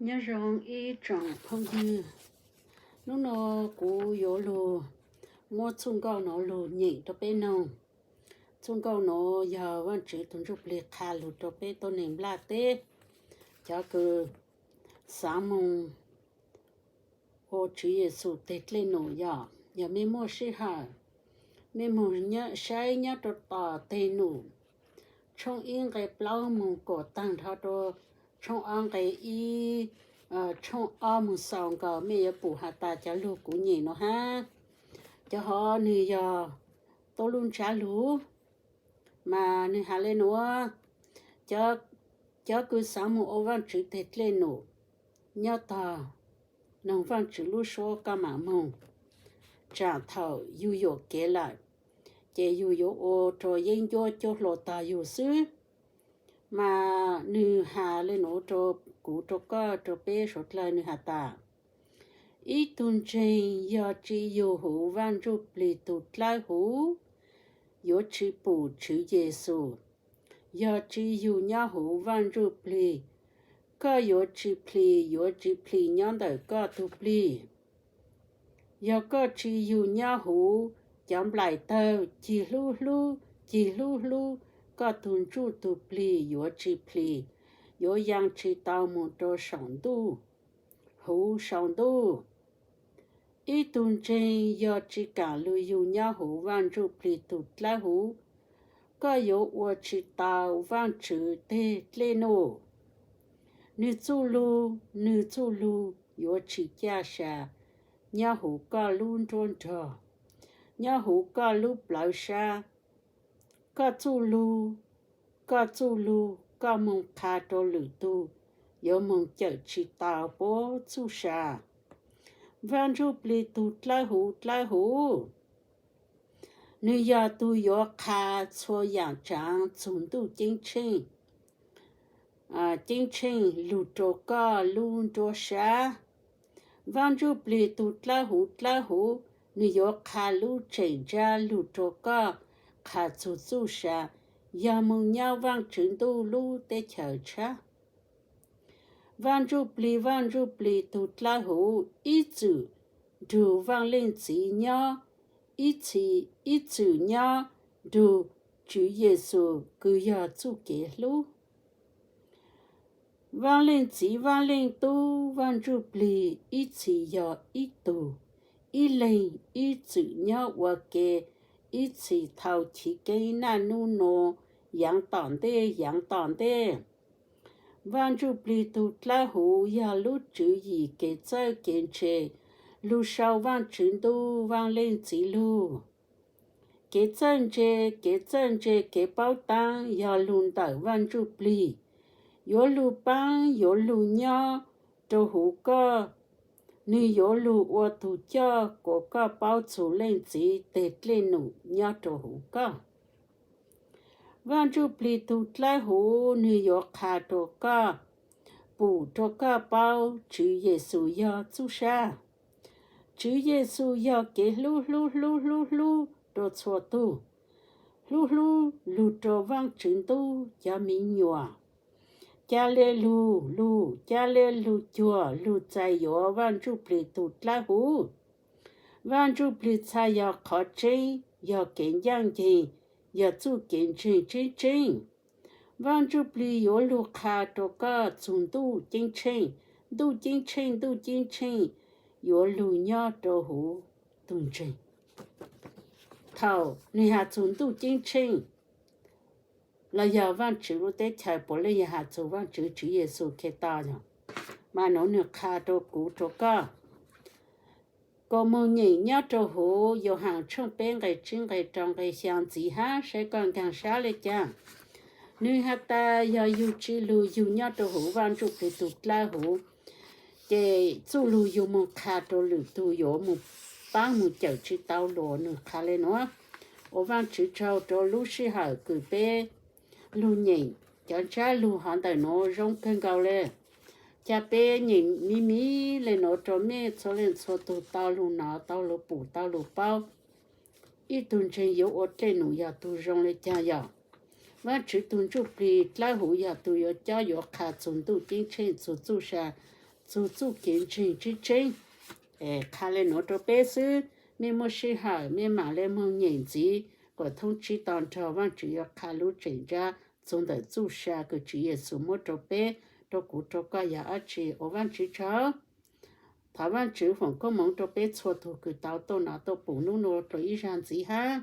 Nyob zoo ib tsoom phooj ywg, hnub no kuv yuav lug muab txuj nkauj no lug nyeem rau peb noog. Txuj nkauj no yog Vaajtswv tug Ntsuj Plig qha lug rau peb tuab neeg nplaj teb, cov kws xaav moog ua Tswv Yexus teg dlej num yog. Yog mej muaj sij hawm, mej moog saib nyob rau tom teg num, tshooj ib nqe plaub moog kuas taag nrho rau tshooj ob nqe ib, tshooj ob moog xaus nkaus mej yuav pum has tas cov lug kuv nyeem no hab. Cov hov nwg yog tuab lub ntsab lug, mas nwg has le nuav: Cov kws xaav moog ua Vaajtswv teg dlej num, nyob tog noog Vaajtswv lub suab koj maam moog. Tsaam thaum yug yuam kev lawm, ces yug yuav ua rua yeeb ncuab cuab hlua tog yug xwb. Mas nwg has le nuav rua kuv, rua koj, rua peb suav dlawg, nwg has tas: Ib tug ntseeg yog tsi yug huv Vaaj Ntsuj Plig tug dlawb huv, yuav tsi pum Tswv Yexus. Yog tsi yug nyob huv Vaaj Ntsuj Plig, koj yuav tsi plhis, yuav tsi plhis nyob ntawm koj tug plig. Yog koj tsi yug nyob huv cov nplaim tawg cig hlub hlub, cig hlub hlub, koj tug ntsuj tug plig yuav tsi plhis, yuav yaa tsi tau moog rua saum ntuj, huv saum ntuj. Ib tug ntseeg yog tsi kaam lug yug nyob huv Vaaj Ntsuj Plig tug dlawb huv, koj yuav ua tsi tau Vaajtswv teg dlej num. Nwg txuj lug, nwg txuj lug yuav tsi caj sa nyob huv koj lub nruab nrog, nyob huv koj lub plawv sab. Koj txuj lug, koj txuj lug koj moog qha rua lwm tug, yuav moog cawm tsi tau puab txuj sa. Vaaj Ntsuj Plig tug dlawb huv, dlawb huv, nwg yog tug yuav qha txhua yaam tsaav txug ntuj ceeb tsheej, ceeb tsheej lug rua koj lub nruab sab. Vaaj Ntsuj Plig tug dlawb huv, dlawb huv, nwg yuav qha lub tseem ntsab lug rua koj, qha txug txuj sa, yog moog nyob Vaajtswv ntuj lub teb chaws tshab. Vaaj Ntsuj Plig, Vaaj Ntsuj Plig tug dlawb huv, ib txwm nrug Vaaj Leej Txiv nyob, ib txwm nyob nrug Tswv Yexus kws yog txuj kev hlub. Vaaj Leej Txiv, Vaaj Leej Tub, Vaaj Ntsuj Plig ib txhis yog ib tug, ib leeg ib txwm nyob ua ke, ib txhis thaus chiv keeb naj nub nua, yaav tom ntej, yaav tom ntej. Vaaj Ntsuj Plig tug dlawb huv yog lub tswv yim kev txawj kev ntse lug sau Vaajtswv ntuj Vaaj Leej Txiv lug. Kev txawj ntse, kev txawj ntse kev paub taab yog lug ntawm Vaaj Ntsuj Plig, yuav lug paab yuav lug nyob rua huv koj. Nwg yuav lug ua tug coj kuas koj paub txug Leej Txiv teg dlej num nyob rua huv koj. Vaaj Ntsuj Plig tug dlawb huv, nwg yuav qha rua koj, pum rua koj paub Tswv Yexus yog txuj sa. Tswv Yexus yog kev hlub hlub hlub hlub hlub rua txhua tug, hlub hlub lug rua Vaajtswv ntuj cov miv nyuam. Ca le lug lug, ca le lug cuag lug txais yuav Vaaj Ntsuj Plig tug dlawb huv. Vaaj Ntsuj Plig txhaj yog qhov tseeb, yog kev ncaaj nceeg, yog txuj kev ntseeg tseeb tseeb. Vaaj Ntsuj Plig yuav lug qha rua koj txug ntuj ceeb tsheej, ntuj ceeb tsheej, ntuj ceeb tsheej yuav lug nyob rua huv tug ntseeg. Thaum nwg has txug ntuj ceeb tsheej los yog Vaajtswv lub teb chaws, puav leej yog has txug Vaajtswv Tswv Yexus Khetos yog, mas nuav nwg qha rua kuv rua koj. Kuas moog nyeem nyob rua huv Yauhas tshooj peb nqe tsib nqe rau nqe xyaa ntxiv hab saib koj nkaag sab le caag. Nwg has tas yog yug tsi lug yug nyob rua huv Vaaj Ntsuj Plig tug dlawb huv, ces txuj lug yug moog qha rua lwm tug yuav moog paab moog cawm tsi tau lug. Nwg qha le nuav, ua Vaajtswv tsaug rua lub sij hawm kws peb lug nyeem cov ntsab lug hov ntawm nuav zoo kawg nkaus le. Ca peb nyeem miv miv le nuav rua mej txhua leej txhua tug tau lug nov, tau lug pum, tau lug paub. Ib tug ntseeg yuav ua dlej num yog tug zoo le caag yog? Vaajtswv tug Ntsuj Plig dlawb huv yog tug yuav cob yuav qha txug ntuj ceeb tsheej txug txuj sa txug txuj kev ntseeg tseeb tseeb. Qha le nuav rua peb xwb, mej muaj sij hawm mej mam le moog nyem ntxiv kom thoob tsib to nrho. Vaajtswv yuav qha lub tseem ntsab txug ntawm txuj sa kws Tswv Yexus muab rua peb, rua kuv rua koj yog dlaab tsi. Ua Vaajtswv tsaug. Thov Vaajtswv foom koob moov rua peb txhua tug kws tau tuaj nov tuaj pum nub nua rua ib zag ntxiv hab.